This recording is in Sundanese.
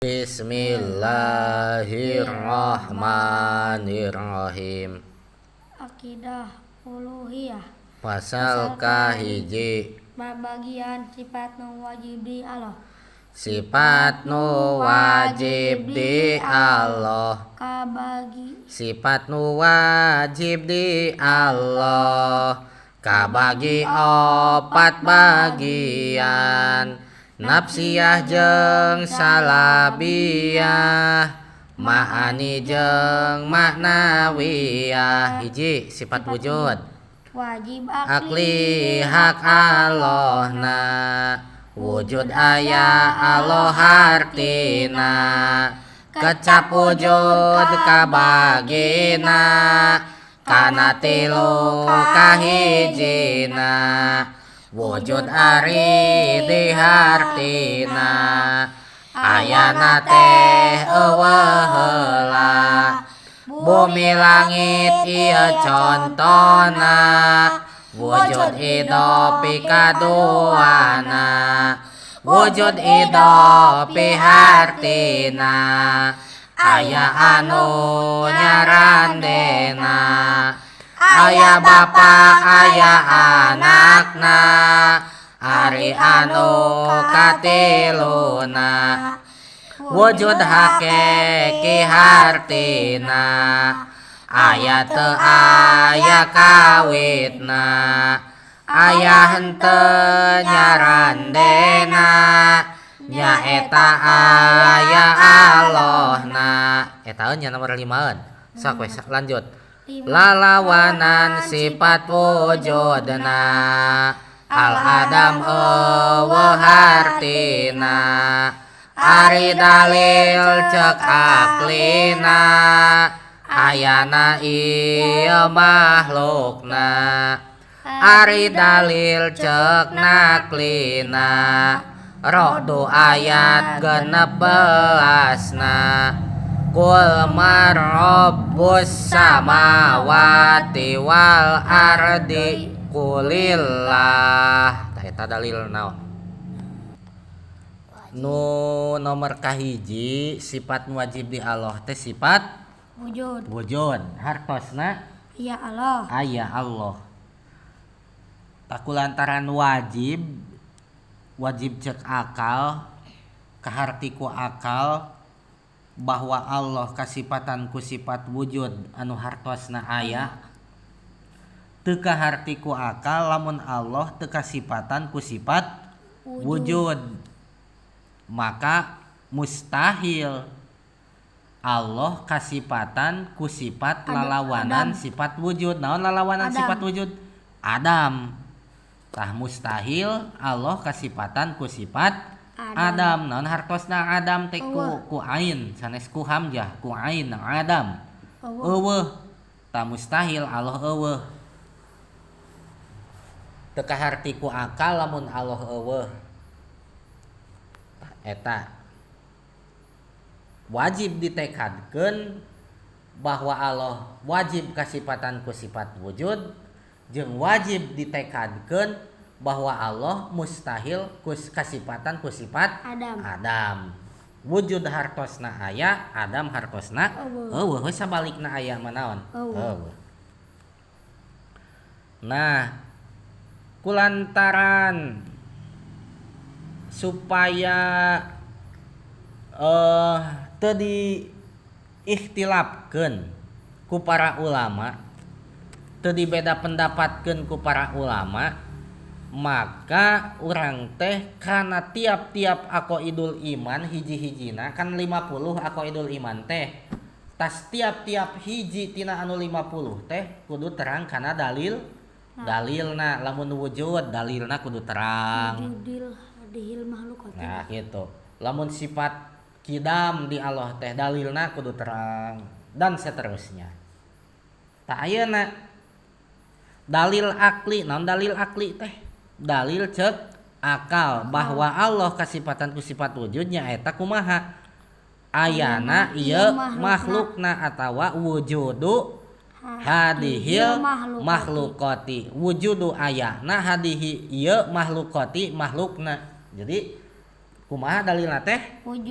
Bismillahirrahmanirrahim. Akidah uluhiyah. Pasal kahiji. Babagian sifat nu wajib di Allah. Sifat nu wajib di Allah. Kabagi. Sifat nu wajib di Allah kabagi opat bagian. Nafsiyah jeung salabiah, ma'ani jeung maknawiyah. Hiji, sifat wujud. Wajib akli hak Allahna, wujud aya Allah hartina, kecap wujud kabagina, kana tilu kahijina, wujud ari dihartina, ayana teh eueuh heula, bumi langit ieu contona, wujud idhofi kaduana, wujud idhofi hartina, aya anu nyarandena, aya bapa aya anakna, ari anu katiluna, wujud hakiki hartina, aya teu aya kawitna, aya henteu nyarandena, nyaeta aya Allahna. Eta nya nomor 5-eun. Sok we lanjut. Lalawanan sifat wujudna, al adam eueuh hartina, ari dalil cek aklina, ayana ieu makhlukna, ari dalil cek naklina, rodu ayat 16na, Qul man rabbus samawati wal ardi qulillah. Tah eta dalil naon? Nu nomor kahiji sifat wajib di Allah teh sifat wujud. Wujud hartosna ya Allah. Aya Allah. Takulantaran wajib, wajib cek akal, kaharti ku akal bahwa Allah kasipatan ku sifat wujud anu hartosna aya, teu kaharti ku akal lamun Allah teu kasipatan ku sifat wujud, maka mustahil Allah kasipatan ku sifat lalawanan sifat wujud. Naon lalawanan Adam. Sifat wujud? Adam. Tah mustahil Allah kasipatan ku sifat Adam. Naon hartosna Adam teh ku ain sanes ku hamzah, ku ain Adam. Eueuh. Tah mustahil Allah eueuh. Teu kaharti ku akal lamun Allah eueuh. Tah eta wajib ditekadkeun bahwa Allah wajib kasipatan ku sifat wujud, jeung wajib ditekadkeun bahwa Allah mustahil kasipatan ku sifat Adam. Adam. Wujud hartosna aya, Adam hartosna eueuh. Sabalikna aya mah naon? Eueuh. Nah, kulantaran supaya teu diikhtilafkeun ku para ulama, teu dibeda pendapatkeun ku para ulama, maka urang teh kana tiap-tiap aqaidul iman hiji-hijina kan 50 aqaidul iman teh, tas tiap-tiap hiji tina anu 50 teh kudu terang kana dalil. Dalilna lamun wujud dalilna kudu terang. Nah gitu. Lamun sifat kidam di Allah teh dalilna kudu terang dan seterusnya. Tah ayeuna dalil akli, naon dalil akli teh? Dalil cek akal bahwa Allah kasipatan ku sifat wujudnya eta kumaha? Ayana ieu makhlukna atawa wujudu hadihil makhlukati. Wujudu ayana hadihi ieu makhlukati makhlukna. Jadi kumaha dalilna teh? Wujud.